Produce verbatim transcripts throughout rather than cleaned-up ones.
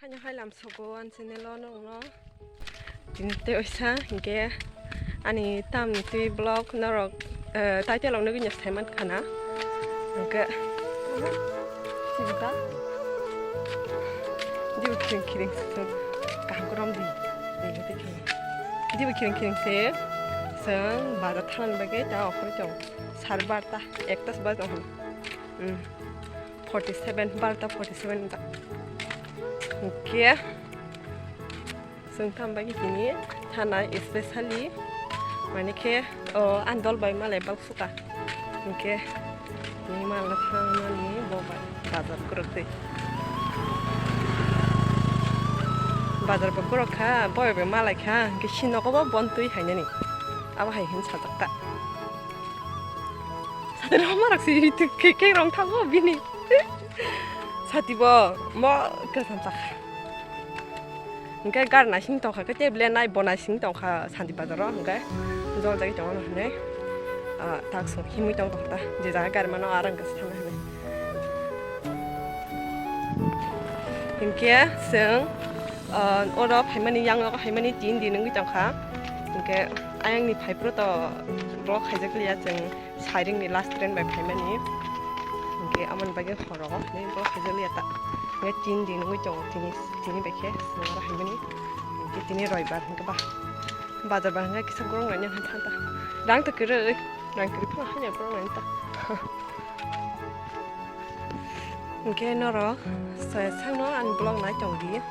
Ani hai lam sogo ani channel o nongno. Tini tei oisa hinkhe ani tamni twi vlog norok, eh, title o nugwi no sai mankha na. Hinkhe sibika dibo khiring khiring sung kaham korom di. Dibo khiring khiring se sung bazar thangna bagwi ta okhorwi tong sar barta ekta se bajo. Hmm. Forty seven, barta forty seven wngkha. Hinkhe chwng tamo bagwi tini thana specially, mane khe, o, ani dol bai malai bal suka. Hinkhe tini mala thangnani bo bai bazar kwrwk twi. Bazar bo kwrwk kha, bo bai malai kha, hinkhe si nogo bo bon twi hainani. Abo hai hin sajak ta. Sati rok marak si ri tuk khe khe rong thango bini. Sati bo mo kasam chakha. Hinkhe gar naising tongkha khe table nai bo naising tongkha Santi Bazar o hinkhe jol jagwi tongo hinwi. Ah, tak song himwi tong tongkha ta je jaga gari mano arang kasa thangna hinwi. Hinkhe chwng, ah, oro phaimani yang nogo phaimani tin din wngwi tongkha. Hinkhe ayangni phaiphuru to bo khaijak liya chwng. Siringni last train bai phaimani. Hinkhe amoni bagwi horo hinwi bo khaijak liya ta. Hinkhe tin din wngwi tongo tini, tini bai khe chwng oro phaimani. Hinkhe tini roibar hinkhe ba bazar bar hinkhe kisa gorok naina hinkhe thang ta. Rang ta kwrwi, rang kwrwi phano haino borok naina ta. Hinkhe norok soya sakno ani vlog nai tongdi.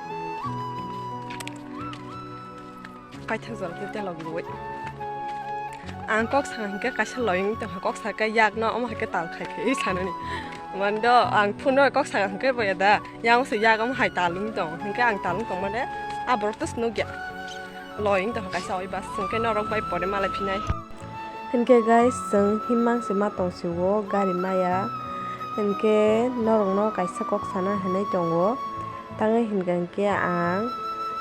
Kaithak jora khe telok rwui. Ang kok saka hinkhe kaisa loyung tongkha, kok saka yakno omo hai khe tal khai khe sanani. Mando ang phunukhe kok saka hinkhe boya da, yang se yak omo hai tal wng tong, hinkhe ang tal wng tongmani a borok to se nukya. Loyung tongkha kaisa oi bus, hinkhe norok bai pore malai phinai. Hinkhe guys, chwng himmang se ma tong sio gari maya. Hinkhe norokno kaisa kok sana hinwi tongo. Tangwi hinkha hinkhe ang,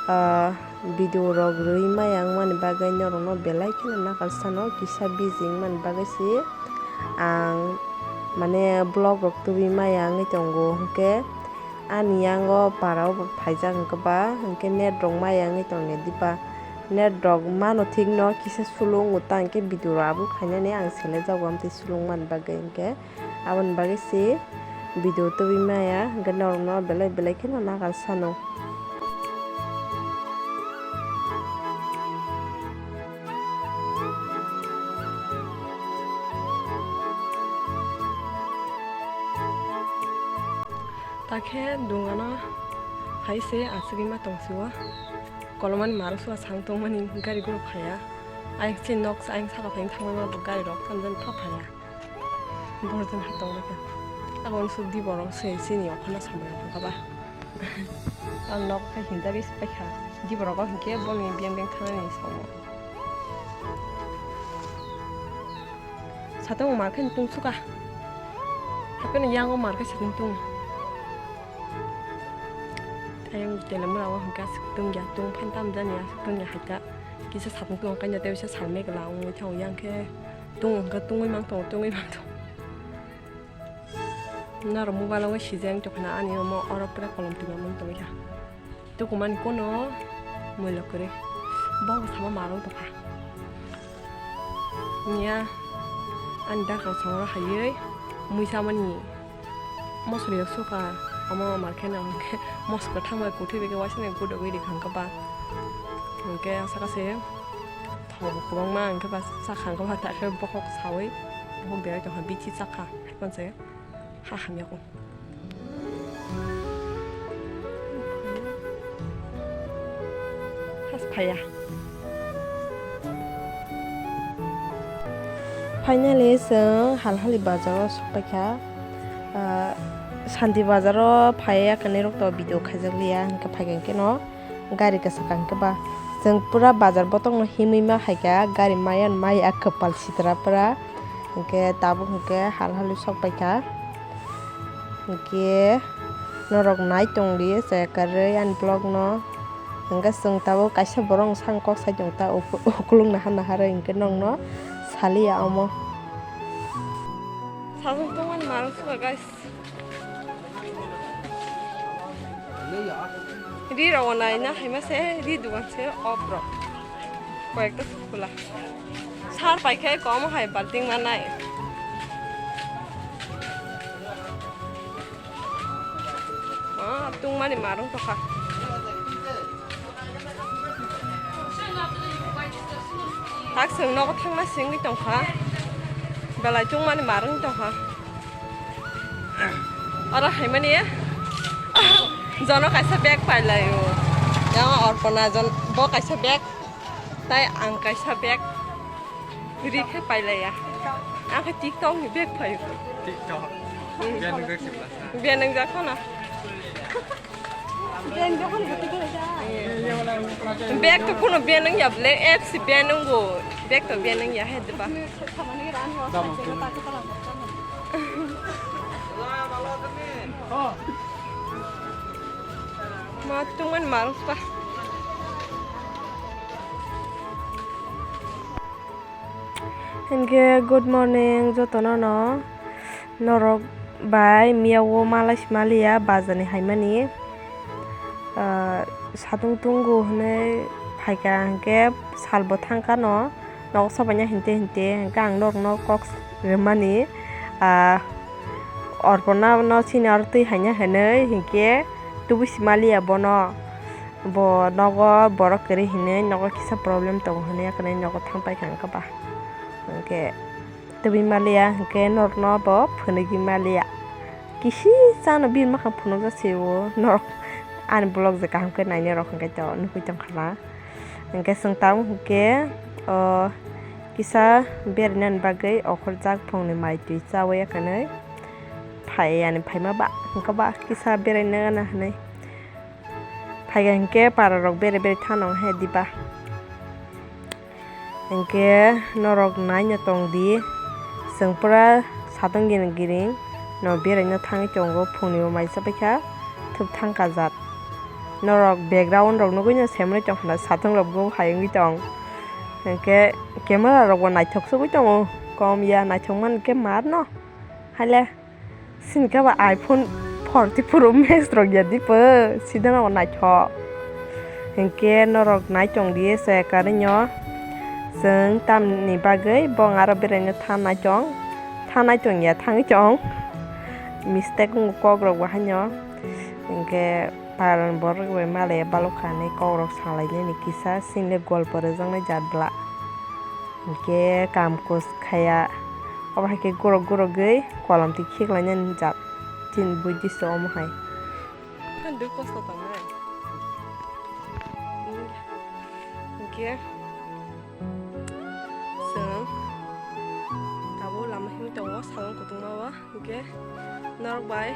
ah, video rok rwui maya wngmani bagwi norokno belai kheno nakal sano kisa busy wngmani bagwi se ang mane vlog rok tubui maya wngwi tongo. Hinkhe ani yango para o bo phaijak hinkhe ba hinkhe net rok maya wngwi tongya diba, net rok mano thikno kisa sulung ta hinkhe video rok abo khainani ang selejak o amtwi sulung mani bagwi hinkhe. Aboni bagwi se video tubui maya, hwnkhe norokno belai belai kheno nakal sano. Takhe dungano hai se aswk ma tong sio. Kolomani maro sua sang tongmani gari guru phaya. Ayang se nok ayang saka phai thangmani gari rok tamjani pha phaya. Borok jani ha tong rwkha. Abo unsuk di borok se chini okhorno samung rok ba. Ang nok khe hinjagwi se paikha. Di borok o hinkhe boni biyang biyang thangnani samung. Satung mar khe tung suka. Hakhe yango mar khe satung tung. Ayang telemra o hinkhe aswk tungya, tung phan tamjani aswk tungya hai ta. Kisa satung tung kanya tei bisa salmegla wngwi thango yang khe. Tung wngkha tungwi mang tongo, tungwi mang tongo. Norok mobile o sijak tongkha na ani omo oro pura kolom twi mamung tongwi kha. Tukumani kono muilo kwrwi. Bo sama marung tongkha. Nia ani dakra songro haywi muisa mani mosori yok suka omo mar khe na hwnkhe mosok kwthang bai kuthwi bai khe waisa ni gudogwi rikha hwnkhe ba. Hwnkhe saka se. Thok bo kwbangma hwnkhe ba chakha hwnkhe ba ta khe bokhok saui bokhok derai tongkha bithi chakha manse ha hamya kho. Has phaya. Finally chwng Halhali bazar o sokpaikha. Ah, Shanti bazar o phaiya kwnairok to video khaijak liya hwnkhe phaikha hwnkhe no. Gari kwchak ang khe ba chwng pura bazar botokno himwi ma hai kha, gari maya maya kwpal sitra pura, hinkhe tabuk hinkhe hal hal sok pai kha, hinkhe norok nai tong di chaya kwrwi ani vlog no, hinkhe chwng tabuk kaisa borok swng kok sai tong ta ukulung naha naha rw hinkhe nokno saliya omo. Sajwk tongmani manwk sukha guys. Ri rok nai na hai ma se, ri dugan se op rok. Koyek ta khula. Sar pai khe kom hai balting ma nai. Ah, tungmani marung tokha. Tak chwng nogo thangna singwi tongkha. Belai tungmani marung tongkha. Oro haimani jono kaisa bag pailaio. Yang Orpona jon bo kaisa bag, tai ang kaisa bag. Ri khe pailaiya. Ang khe TikTok ni bag phaio. TikTok. Hmm. Biya nung jak sibla sa. Biya nung jak khana. Biya nung jak khana. Bag to kuno biya nung ya ble, apps biya nung go. Bag to biya nung ya he deba. Ma tungman marung pa. Hinkhe good morning jotono no, norok bai miyao malai si maliya bazar ni haimani, ah, satung tungo hinui phaikha hinkhe salbo thangkha no, nogo sobaina hinte hinte hinkhe ang norokno kok rwmani, ah, Orpona no sini aro twi haina hinui hinkhe tubui si maliya bono. Bo nogo borok kwrwi hinwi nogo kisa problem tongo hinwi, hakhwrwi nogo thang paikha wngkha ba. Hinkhe tubui maliya hinkhe norokno bo phunugwi maliya. Kisi chano bini makhang phunukjak se o norok ani vlog je kaham khe nainai rok hinkhe to nugwi tongkha na. Hinkhe chwng tabuk hinkhe o kisa berainani bagwi okhorjak phungni mai twi chawi ya hinwi phai yani phaima ba hinkhe ba kisa beraina gana hinwi. Phaikha hinkhe para rok bere bere thano he diba. Hinkhe norok naina tong di, chwng pura satong gini giring no beraina thangwi tongo, phungni bo mai chabaikha thwk thangkha jat. Norok background rok nugwi no semri tongkha na, satong rok bo hai wngwi tong. Hinkhe camera rok bo naithok sugwi tongo, kom ya naithok man hinkhe mar no haile. Sini khe ba iPhone forty Pro Max rok ya di pho, sida no naithok. Hinkhe norok nai tong di se kwrwino, chwng tamni bagwi bo aro beraino thanai tong, thanai tong ya thangwi tong. Mistake wngo kok rok bo haino. Hinkhe paran borok bai malaya balokani kok rok salai nini kisa, sini le golpo rwjaknai jat bwla. Hinkhe kam kus khaya. Obo hai khe guruk gurugwi kolom twi khiklainani jat. Chini buddhist omo hai. Khanduk kosto tongnai. Hinkhe chwng tabuk lama himwi tongo, salon kutung ma o. Hinkhe norok bai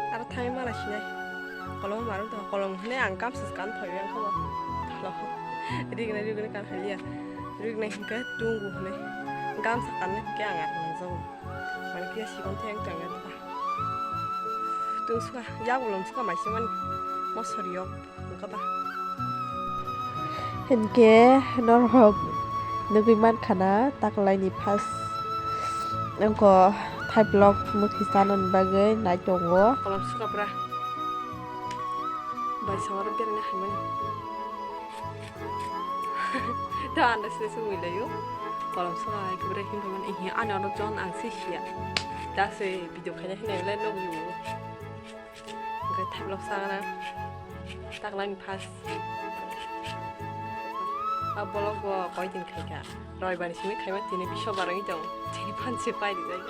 aro thangwi mala sinai. Kolom marwk tong, kolom hinwi ang gamsa se kan phaiwi ang khe bo. Rignai rignai kan haliya. Rignai hinkhe tungo hinwi. Gamsa kanwi hinkhe ang aro nangjago. Mani khe sikon theng tong ya. Tung suka, yak ulom suka mai se mani. Mosori yok. Wngkha ba? Hinkhe norok nugwi mankha na taklaini first wngkha thai vlog mwthwi chanani bagwi nai tongo. Kolom suka pura. Bai sawara berani haimani. Ta anda sini sung milayo. Kolom suka hai khe bwrwi himphai mani. Ihi ani oro jon ang se siya. Ta se video khaina hinai le nugwi. Hingke thaplok sagana. Taklani first. A bolok bo koi din khaika. Roibani simi khaima tini biso barang i tong. Tini phan se pai rijai.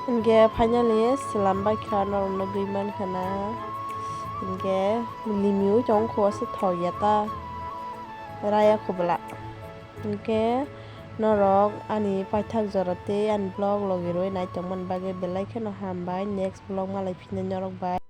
Hingke finally selam bai kha norok nugwi mankha na. Hingke limi ui tong kho se thok ya ta. Raya khobla. Hingke norok ani paithak jora tei ani vlog logi roi nai tongmani bagwi belai kheno hambai. Next vlog malai phina norok bai.